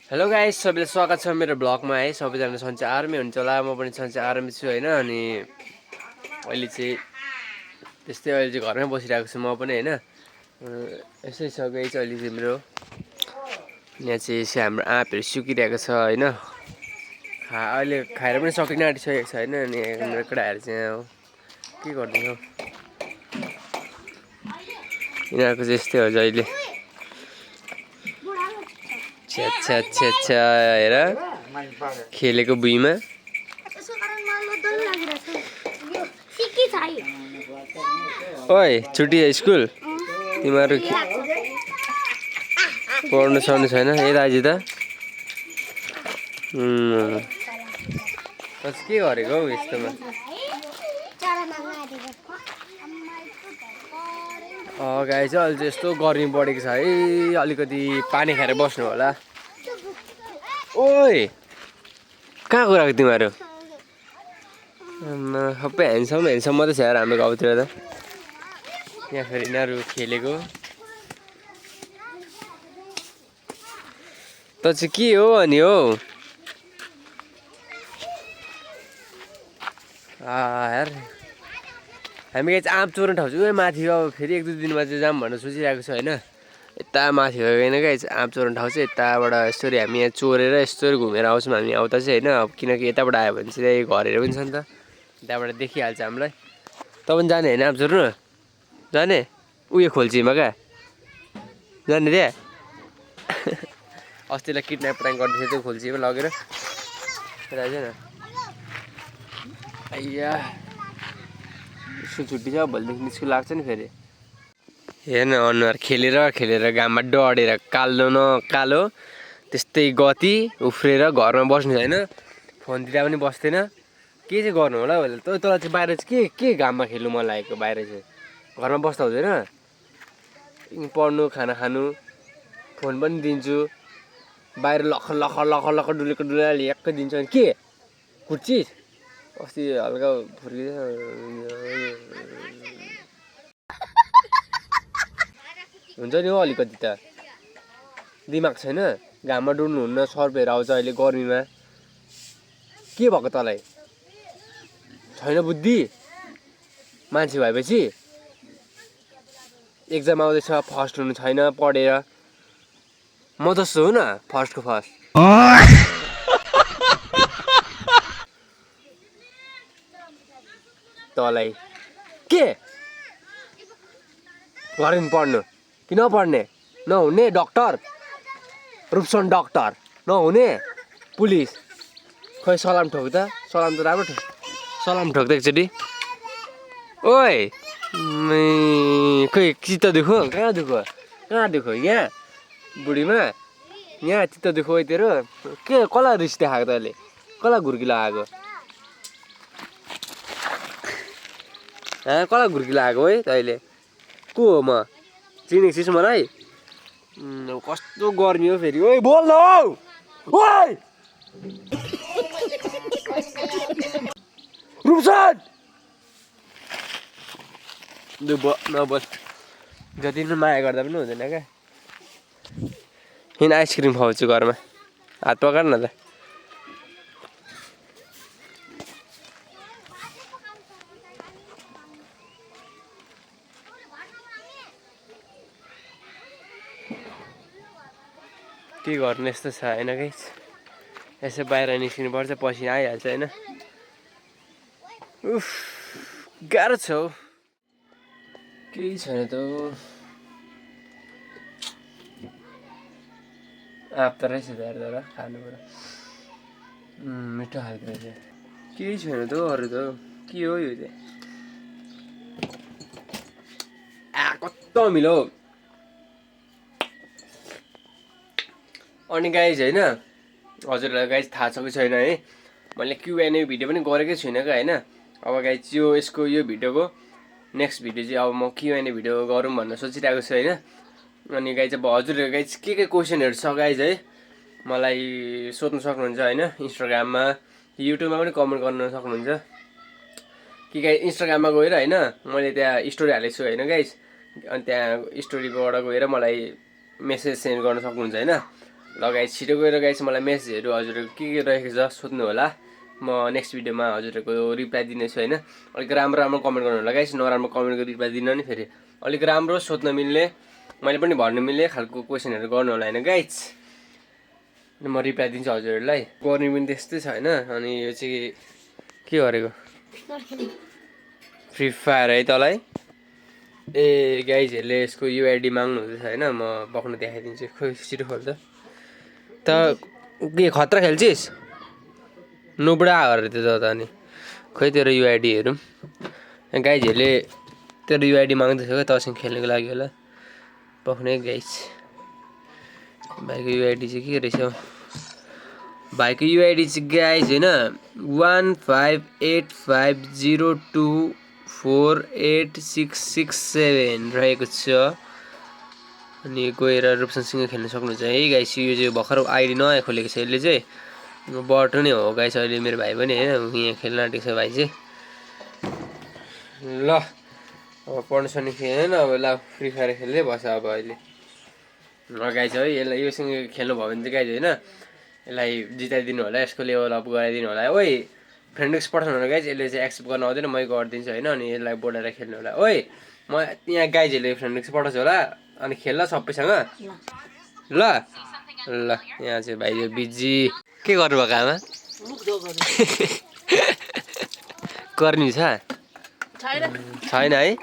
Hello guys, सबैलाई स्वागत छ मेरो ब्लगमा है। सबैजना सन्चै आर्मी हुन्छ होला, म पनि सन्चै आर्मी छु होइन। अनि अहिले चाहिँ घरमै बसिरहेको छु म पनि होइन। यसै छ गाइस, अहिले चाहिँ मेरो यहाँ चाहिँ यसो हाम्रो आँपहरू सुकिरहेको छ होइन। अहिले खाएर पनि सकिन आँटिसकेको छ होइन। अनि मेरो केटाहरू चाहिँ के गर्दैछ, यिनीहरूको चाहिँ यस्तै हो अहिले। हेर खेलेको भुइँमा ओइ छुट्टी स्कुल, तिमीहरू पढ्नु सक्नु छैन ए दाजु त के गरेको हौ यस्तोमा। गाई चाहिँ अहिले चाहिँ यस्तो गर्मी बढेको छ है, अलिकति पानी खाएर बस्नु होला। ओइ कहाँ गएको तिमीहरू? सबै ह्यान्डसम मात्रै छ यार हाम्रो गाउँतिर त। यहाँ फेरि यिनीहरू खेलेको त चाहिँ के हो अनि हो यार। हामी चाहिँ आँप चोर्न ठाउँ चाहिँ माथि, अब फेरि 1-2 दिनमा चाहिँ जाऊँ भनेर सोचिरहेको छ होइन। यता माथि होइन गाइस, आँप चोर्न ठाउँ चाहिँ यताबाट यसरी हामी यहाँ चोरेर यसरी घुमेर आउँछौँ हामी आउँदा चाहिँ होइन। अब किनकि यताबाट आयो भने चाहिँ घरहरू पनि छ नि त, त्यहाँबाट देखिहाल्छ हामीलाई। तँ पनि जाने होइन आँप चोर्नु? जाने उयो खोल्छीमा क्या जाने त्यहाँ? अस्तिलाई किडन्याप प्राङ्क गर्दै थियो त्यो खोल्छीमा लगेर राखेन। आइया स्कुल छुट्टी छ, भोलिदेखि स्कुल लाग्छ नि फेरि। हेर्न अनुहार खेलेर घाममा डढेर कालो न कालो, त्यस्तै गति उफ्रेर घरमा बस्नु छैन, फोनतिर पनि बस्दैन। के चाहिँ गर्नु होला हौ? तँलाई चाहिँ बाहिर चाहिँ के घाममा खेल्नु मन लागेको? बाहिर चाहिँ घरमा बस्दा हुँदैन? पढ्नु, खाना खानु, फोन पनि दिन्छु, बाहिर लख डुलेको ल्याक्कै दिन्छ भने के कुर्चिस? अस्ति हल्का फुर्किँदै हुन्छ नि हौ, अलिकति त दिमाग छैन? घाममा डुल्नुहुन्न, सर्पहरू आउँछ अहिले गर्मीमा। के भएको तँलाई? छैन बुद्धि? मान्छे भएपछि एक्जाम आउँदैछ, फर्स्ट हुनु छैन पढेर। म जस्तो हो न फर्स्टको फर्स्ट। तँलाई के गरेन पढ्नु कि नपढ्ने? नहुने डक्टर, रूपसन डक्टर नहुने पुलिस। खोइ सलाम ठोक त, सलाम त राम्रो ठोक, सलाम ठोक त एकचोटि। ओइ खोइ चित्त दुखो? कहाँ दुखो? यहाँ बुढीमा यहाँ चित्त दुखो तेरो? के कसलाई रिस देखाएको तैँले? कसलाई घुर्की लगाएको? कसलाई घुर्की लगाएको है तैँले? को हो म? चिनेको छिस् मलाई? कस्तो गर्मी हो फेरि। ओइ बोल न हौ, ओइ रूपसन नबोल, जति पनि माया गर्दा पनि हुँदैन क्या। हिँड आइसक्रिम खुवाउँछु घरमा, हात पकाएर न त। के गर्नु, यस्तो छ होइन गाइस। यसो बाहिर निस्किनु पर्छ, पसिना आइहाल्छ होइन। उफ गाह्रो छ हौ, केही छैन त। आँप त रहेछ त हेर्दा खानु पर्यो, मिठो खालको रहेछ। केही छैन त अरू त, के हो यो चाहिँ? कस्तो मिलो। अनि गाइज होइन, हजुरलाई गाइज थाहा छ कि छैन है, मैले Q&A भिडियो पनि गरेकै छुइनँ क्या होइन। अब गाइज यो भिडियोको नेक्स्ट भिडियो चाहिँ अब म Q&A भिडियो गरौँ भनेर सोचिरहेको छु होइन। अनि गाइज अब हजुरहरू गाइज के क्वेसनहरू छ गाइज है, मलाई सोध्नु सक्नुहुन्छ होइन। इन्स्टाग्राममा, युट्युबमा पनि कमेन्ट गर्न सक्नुहुन्छ कि गाइज। इन्स्टाग्राममा गएर होइन मैले त्यहाँ स्टोरी हालेको छु होइन गाइज, अनि त्यहाँ स्टोरीबाट गएर मलाई मेसेज सेन्ड गर्न सक्नुहुन्छ होइन। ल गाइस छिटो गएर गाइस मलाई मेसेजहरू हजुरहरूको के रहेको छ सोध्नु होला म नेक्स्ट भिडियोमा हजुरहरूको रिप्लाई दिनेछु होइन अलिक राम्रो राम्रो कमेन्ट गर्नु होला गाइस नराम्रो कमेन्टको रिप्लाई दिन नि फेरि अलिक राम्रो सोध्न मिल्ने मैले पनि भन्नु मिल्ने खालको क्वेसनहरू गर्नु होला होइन गाइस म रिप्लाई दिन्छु हजुरहरूलाई गर्ने पनि त्यस्तै छ होइन अनि यो चाहिँ के गरेको फ्री फायर है तँलाई ए गाइजहरूले यसको युआइडी माग्नु हुँदैछ होइन म बक्नु देखाइदिन्छु खोइ छिटो खोल त के खतरा खेल्छिस् नुबुडा गरेर त्यो त अनि खोइ तेरो युआइडी हेरौँ गाइजहरूले तेरो युआइडी माग्दैछ क्या तँसँग खेल्नुको लागि होला बक्ने गाइज भाइको युआइडी चाहिँ के रहेछ भाइको युआइडी चाहिँ गाइज होइन 158020248667 रहेको छ अनि गएर रूपसनसँग खेल्न सक्नुहुन्छ है गाइस यो चाहिँ भर्खर आइडी नयाँ खोलेको छ यसले चाहिँ बट नै हो गाइस अहिले मेरो भाइ पनि होइन यहाँ खेल्न आँटेको छ भाइ चाहिँ ल अब पढ्नु सक्ने थिएन अब ल फ्री फायर खेल्दै बस्छ अब अहिले गाइस है यसलाई योसँग खेल्नु भयो भने चाहिँ गाइस होइन यसलाई जिताइदिनु होला यसको लेभल अप गराइदिनु होला ओइ फ्रेन्ड रिक्वेस्ट पठाउनु होला गाइज यसले चाहिँ एक्सेप्ट गर्न आउँदैन मै गरिदिन्छु होइन अनि यसलाई बोलाएर खेल्नु होला ओइ म यहाँ गाइजहरूले फ्रेन्ड रिक्वेस्ट पठाउँछु होला अनि खेल्ला सबैसँग ल ल यहाँ चाहिँ भाइ यो बिजी के गर्नुभएको आमा गर्मी छ छैन है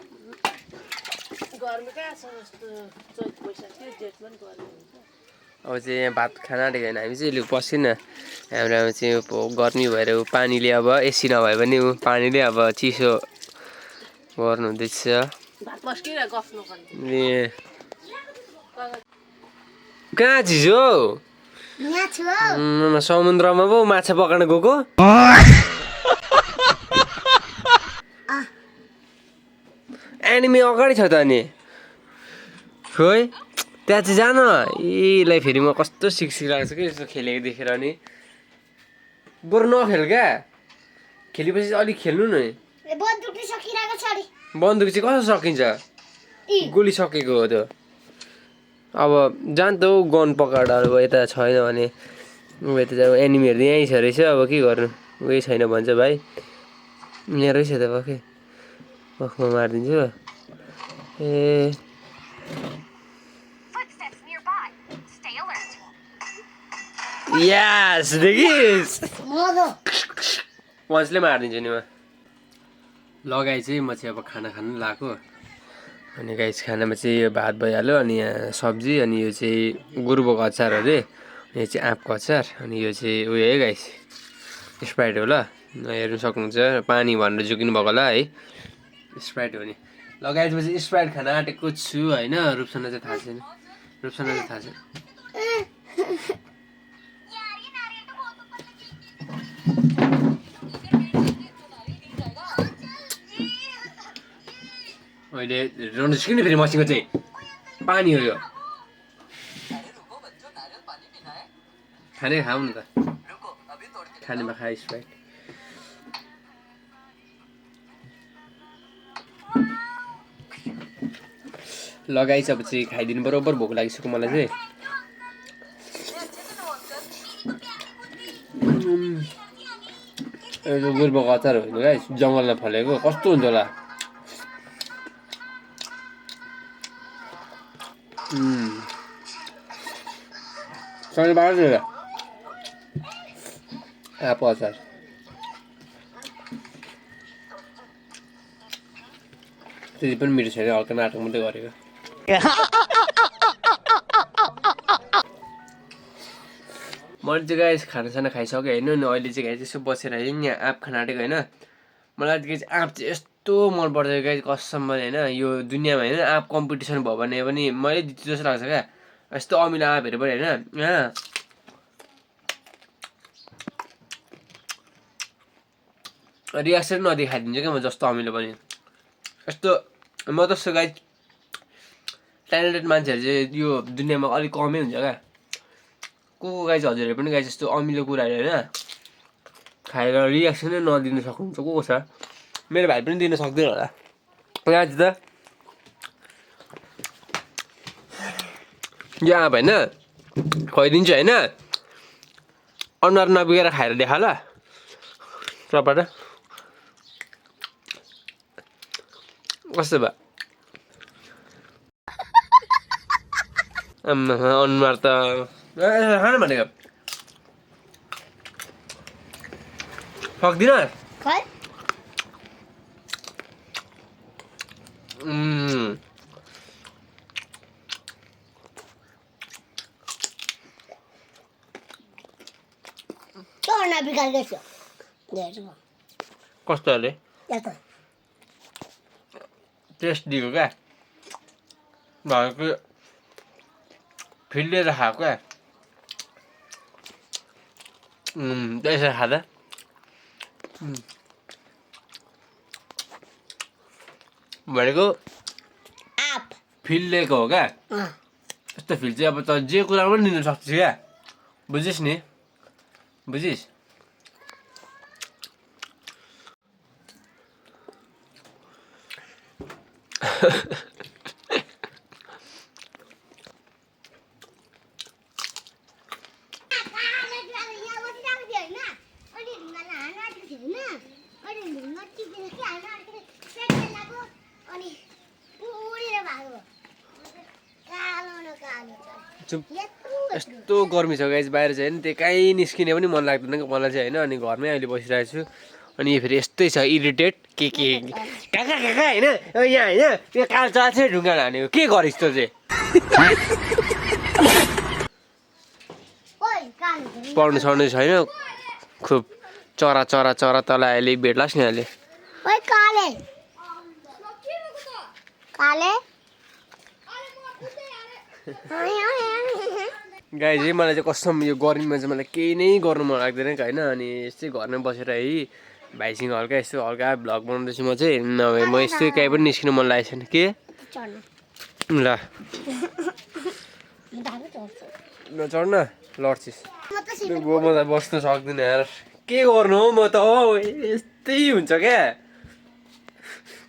अब चाहिँ यहाँ भात खाना आँटेको होइन हामी चाहिँ लु पसिन हाम्रोमा चाहिँ गर्मी भएर ऊ पानीले अब एसी नभए पनि ऊ पानीले अब चिसो गर्नु हुँदैछ कहाँ चिसो समुद्रमा पो माछा पकाउन गएको एनिमी अगाडि छ त अनि खोइ त्यहाँ चाहिँ जान यसलाई फेरि म कस्तो सिक्सिरहेको छु कि यस्तो खेलेको देखेर नि बरु नखेल क्या खेलेपछि अलिक खेल्नु न बन्दुक चाहिँ कसो सकिन्छ गोली सकेको हो त अब जान त गन पकाएर अब यता छैन भने ऊ यता चाहिँ एनिमीहरू यहीँ छ रहेछ अब के गर्नु उयो छैन भन्छ भाइ यहाँ रहेछ त पक्कै पखमा मारिदिन्छु ए यस देखिस् पन्चले मारिदिन्छु नि म लगाइ चाहिँ म चाहिँ अब खाना खानु लगाएको अनि गाइस खानामा चाहिँ यो भात भइहाल्यो अनि यहाँ सब्जी अनि यो चाहिँ गुर्बोको अचार अरे यो चाहिँ आँपको अचार अनि यो चाहिँ उयो है गाइस स्प्राइट हो ल हेर्नु सक्नुहुन्छ पानी भनेर जोगिनु भएको होला है स्प्राइट हो नि लगाइ चाहिँ स्प्राइट खाना आँटेको छु होइन रूपसना चाहिँ थाहा छैन रूपसना चाहिँ थाहा छैन अहिले रन्नु किन फेरि मसिनको चाहिँ पानी हो यो खाने खाऊ न त खानेमा खाए स्प्राइट लगाइसकेपछि खाइदिनु बरोबर भोक लागिसक्यो मलाई चाहिँ गुर्बोको अचार होइन गाइस जङ्गलमा फलेको कस्तो हुन्छ होला शनिबार आँपको अचार त्यति पनि मिठो छैन हल्का नाटक मात्रै गरेको मैले चाहिँ गाइस खानासाना खाइसकेँ होइन अनि अहिले चाहिँ गाइस यसो बसेर यहाँ आँप खान आँटेको होइन मलाई चाहिँ आँप चाहिँ यस्तो मनपर्छ गाइस कसम पनि होइन यो दुनियाँमा होइन आँप कम्पिटिसन भयो भने पनि मैले जित्छु जस्तो लाग्छ क्या यस्तो अमिलो आँपहरू पनि होइन यहाँ रियाक्सन नदेखाइदिन्छु क्या म जस्तो अमिलो पनि यस्तो म जस्तो गाइस ट्यालेन्टेड मान्छेहरू चाहिँ यो दुनियाँमा अलिक कमै हुन्छ क्या को गाइस हजुरहरू पनि गाइस यस्तो अमिलो कुराहरू होइन खाएर रियाक्सनै नदिनु सक्नुहुन्छ को छ मेरो भाइ पनि दिन सक्दैन होला यहाँ चाहिँ त यो आँप होइन खुवाइदिन्छु होइन अनुहार नबिगाएर खाएर देखा ल चपाटा कस्तो भयो अनुहार त खानु भनेको सक्दिन कस्तोले टेस्ट दिएको क्या भएको फिल्डेर खाएको क्या त्यसरी खाँदा भनेको फिल्डेको हो क्या यस्तो फिल चाहिँ अब त जे कुरा पनि लिन सक्छु क्या बुझिस् नि बुझिस् यस्तो गर्मी छ गाइस बाहिर चाहिँ होइन त्यही कहीँ निस्किने पनि मन लाग्दैन मलाई चाहिँ होइन अनि घरमै अहिले बसिरहेको छु अनि यो फेरि यस्तै छ इरिटेट के कहाँ होइन यहाँ होइन त्यो काल चाहिँ ढुङ्गा हानेको के गरिस् त चाहिँ पढ्नु सढ्नु छैन खुब चरा चरा चरा तल अहिले भेट्लास् नि अहिले गाई चाहिँ मलाई चाहिँ कसम यो गर्मीमा चाहिँ मलाई केही नै गर्नु मन लाग्दैन होइन अनि यस्तै घरमै बसेर है भाइसँग हल्का यस्तो हल्का भ्लग बनाउँदैछु म चाहिँ नभए म यस्तै कहीँ पनि निस्किनु मन लागेको छैन के ल नचढ्न लड्छिस् म त बस्नु सक्दिनँ यार के गर्नु हो म त हो यस्तै हुन्छ क्या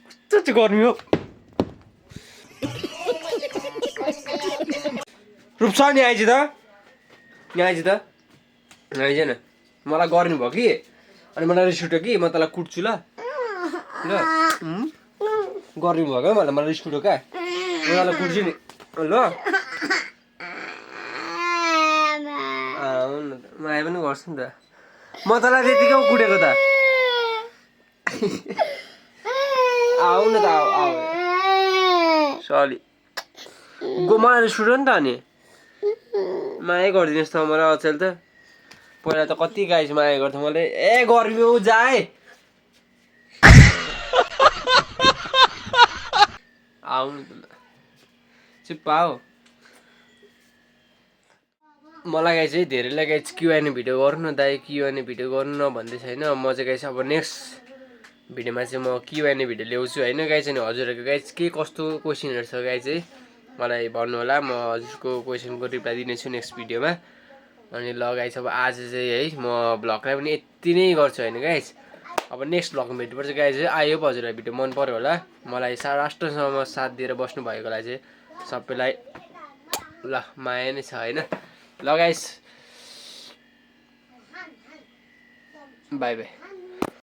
कस्तो चाहिँ गर्मी हो रूप्छ नि आइज त यहाँ आइज त आइज न मलाई गर्नु भयो कि अनि मलाई रिस उठ्यो कि म तँलाई कुट्छु ल ल गर्नु भयो क्या मलाई रिस उठ्यो क्या म तँलाई कुट्छु नि ल आउनु त माया पनि गर्छु नि त म तँलाई त्यतिकै कुटेको त आऊ न त आऊ सरी मलाई रिस उठ्यो नि त अनि माया गरिदिनुहोस् त मलाई अचेल त पहिला त कति गाइस माया गर्थ्यो मैले ए गर्मी हो जाए आउनु त चिप्पा हो मलाई गाइस चाहिँ धेरैलाई गाइस क्युएनए भिडियो गर्नु न दाइ क्युएनए भिडियो गर्नु न भन्दै छैन म चाहिँ गाइस अब नेक्स्ट भिडियोमा चाहिँ म क्युएनए भिडियो ल्याउँछु होइन गाइस अनि हजुरहरूको गाइस के कस्तो क्वेसनहरू छ गाइस चाहिँ मलाई भन्नु होला म हजुरको क्वेसनको रिप्लाई दिनेछु नेक्स्ट भिडियोमा अनि ल गाइस अब आज चाहिँ है म भ्लगलाई पनि यति नै गर्छु होइन गाइस अब नेक्स्ट भ्लगमा भेट्नुपर्छ गाइस चाहिँ आयो पो हजुरलाई भिडियो मन पर्यो होला मलाई राष्ट्रसम्म साथ दिएर बस्नु भएकोलाई चाहिँ सबैलाई ल माया नै छ होइन ल गाइस बाई बाई